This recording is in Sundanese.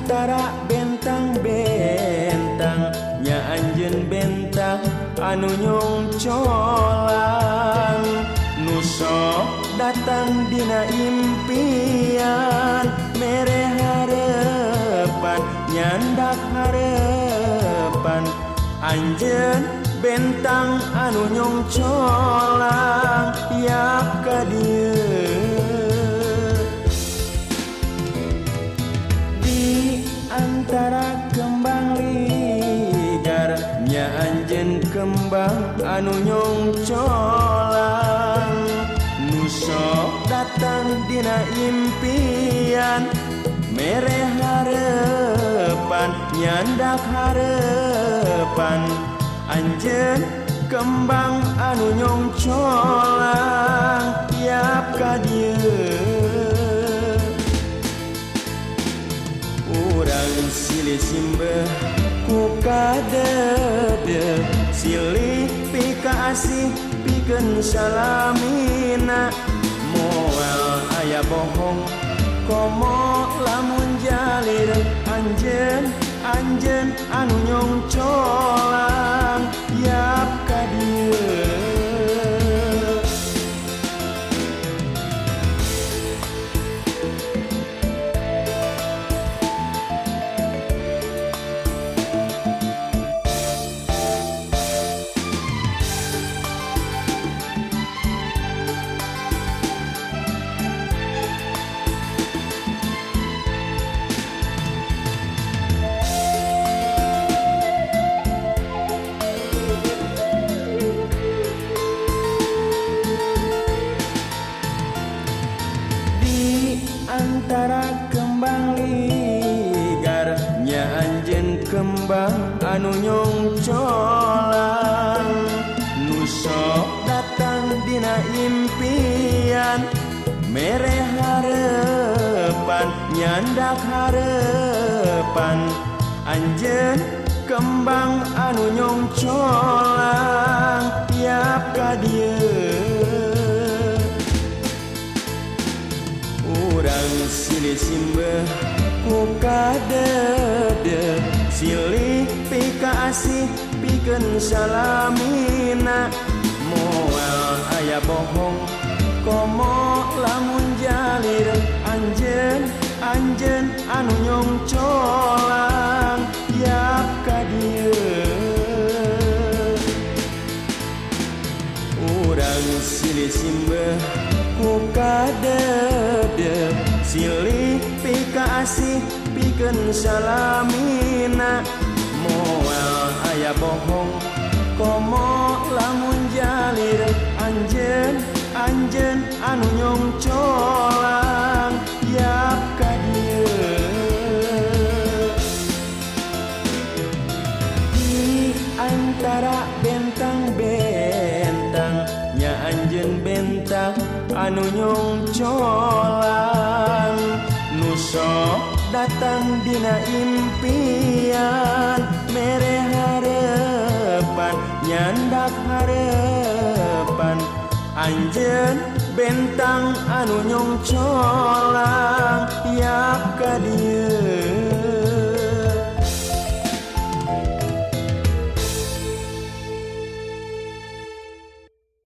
antara bentang-bentang nya anjeun bentang anu nyongcolang nu sok datang dina impian mere harepan nyandak harepan anjeun bentang anu nyongcolang yap ka dieu. Di antara kembang ligar nya anjeun kembang anu nyongcolang nu sok datang dina impian mere harepan nyandak harepan anjeun kembang anu nyongcolang yap ka dieu. Urang silih simbeh ku kadede silih pikaasih pikeun salamina moal aya bohong komo lamun jalir anjeun anjeun anu nyongcolang yap ka dieu. Antara kembang ligar nya anjeun kembang anu nyongcolang nu sok datang dina impian mere harepan nyandak harepan anjeun kembang anu nyongcolang yap ka dieu. Urang silih simbeh ku kadede silih pikaasih pikeun salamina moal aya bohong komo lamun jalir anjeun anjeun anu nyongcolang yap ka dieu. Urang silih simbeh ku kadede silih pikaasih pikeun salamina moal aya bohong komo lamun jalir anjeun anjeun anu nyongcolang yap ka dieu. Di antara bentang-bentang nya anjeun bentang anu nyongcolang nu sok datang dina impian mere harepan nyandak harepan anjeun bentang anu nyongcolang yap ka dieu.